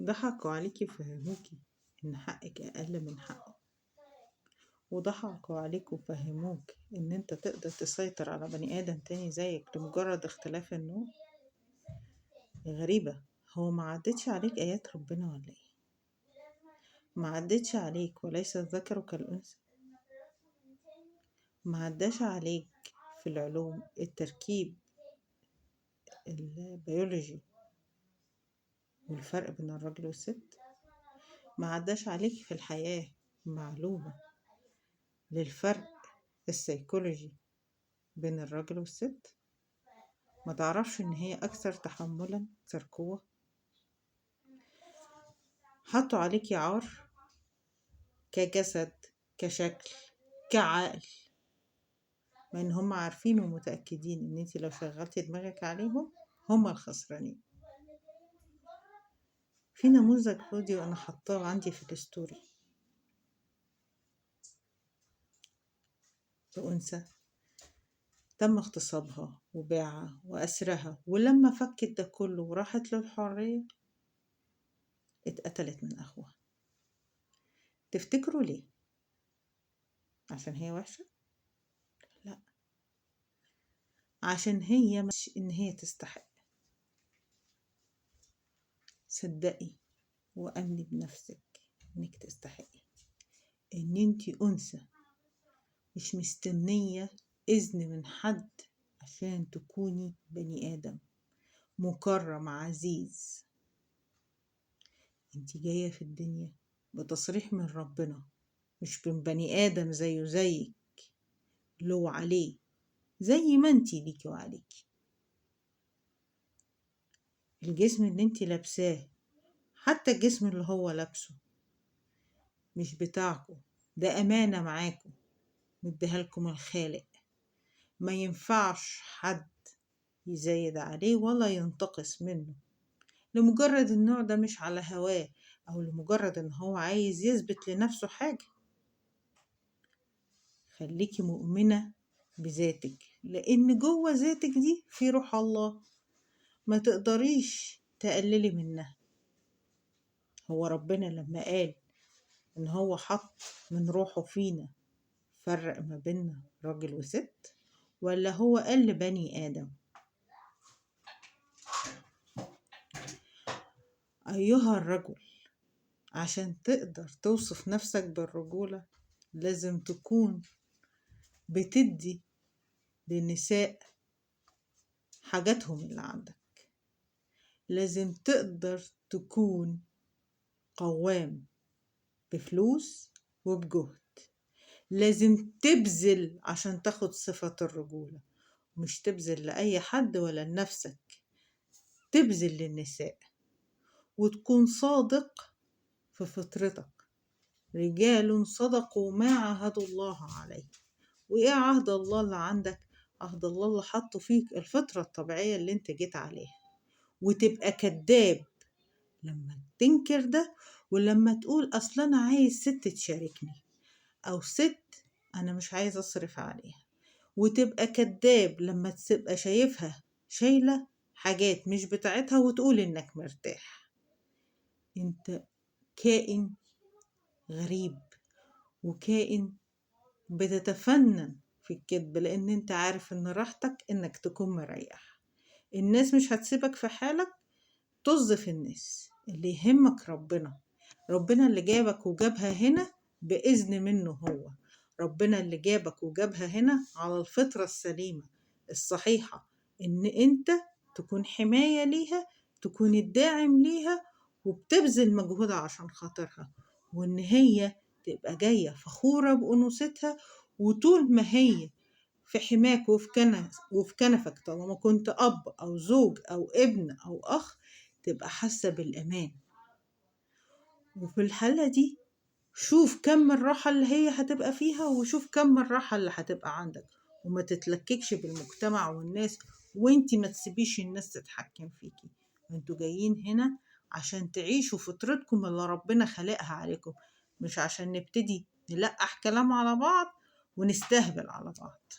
ضحكوا عليكي وفهموكي إن حقك أقل من حقه، وضحكوا عليك وفهموك إن أنت تقدر تسيطر على بني آدم تاني زيك لمجرد اختلاف النوع. غريبة، هو ما عدتش عليك آيات ربنا ولا إيه؟ ما عدتش عليك وليس الذكر كالأنثى؟ ما عداش عليك في العلوم التركيب البيولوجي والفرق بين الراجل والست؟ ما عداش عليك في الحياة معلومة للفرق السيكولوجي بين الراجل والست؟ ما تعرفش ان هي اكثر تحملا، اكثر قوة؟ حطوا عليك عار كجسد، كشكل، كعقل، مع ان هم عارفين ومتأكدين ان انت لو شغلتي دماغك عليهم هم الخسرانين. في نموذج فيديو انا حطاه عندي في ال story لأنثى تم اغتصابها وبيعها وأسرها، ولما فكت ده كله وراحت للحرية اتقتلت من أخوها. تفتكروا ليه؟ عشان هي وحشة؟ لا، عشان هي مش إن هي تستحق. صدقي وأمني بنفسك إنك تستحقي، إن انتي أنثى مش مستنية إذن من حد عشان تكوني بني آدم مكرم عزيز. انتي جاية في الدنيا بتصريح من ربنا، مش من بني آدم زيه زيك، له عليه زي ما انتي ليكي وعليكي. الجسم اللي انتي لابساه، حتى الجسم اللي هو لابسه، مش بتاعكو، ده أمانة معاكو مديها لكم الخالق، ما ينفعش حد يزايد عليه ولا ينتقص منه لمجرد النوع ده مش على هواه، أو لمجرد إن هو عايز يثبت لنفسه حاجة. خليكي مؤمنة بذاتك، لأن جوه ذاتك دي في روح الله، ما تقدريش تقللي منها. هو ربنا لما قال إن هو حط من روحه فينا، فرق ما بيننا راجل وست، ولا هو قال لبني آدم؟ أيها الرجل، عشان تقدر توصف نفسك بالرجولة لازم تكون بتدي للنساء حاجاتهم اللي عندك، لازم تقدر تكون قوام بفلوس وبجهد، لازم تبذل عشان تاخد صفة الرجولة، مش تبذل لأي حد ولا لنفسك، تبذل للنساء، وتكون صادق في فطرتك. رجال صدقوا ما عاهدوا الله عليه. وإيه عهد الله اللي عندك؟ عهد الله اللي حطه فيك، الفطرة الطبيعية اللي انت جيت عليها. وتبقى كذاب لما تنكر ده، ولما تقول أصل أنا عايز ست تشاركني، أو ست أنا مش عايز أصرف عليها. وتبقى كذاب لما تبقى شايفها شايلة حاجات مش بتاعتها وتقول إنك مرتاح. أنت كائن غريب، وكائن بتتفنن في الكذب، لأن أنت عارف إن راحتك إنك تكون مريح. الناس مش هتسيبك في حالك، طز في الناس، اللي يهمك ربنا. ربنا اللي جابك وجابها هنا بإذن منه هو، ربنا اللي جابك وجابها هنا على الفطرة السليمة الصحيحة، إن أنت تكون حماية ليها، تكون الداعم ليها، وبتبذل مجهود عشان خاطرها، وإن هي تبقى جاية فخورة بأنوثتها. وطول ما هي في حماك وفي كنفك، طالما كنت أب أو زوج أو ابن أو أخ، تبقى حاسة بالأمان. وفي الحالة دي شوف كم الراحة اللي هي هتبقى فيها، وشوف كم الراحة اللي هتبقى عندك، وما تتلككش بالمجتمع والناس، وانتي ما تسيبيش الناس تتحكم فيكي. انتوا جايين هنا عشان تعيشوا فطرتكم اللي ربنا خلقها عليكم، مش عشان نبتدي نلقح كلام على بعض ونستهبل على بعض.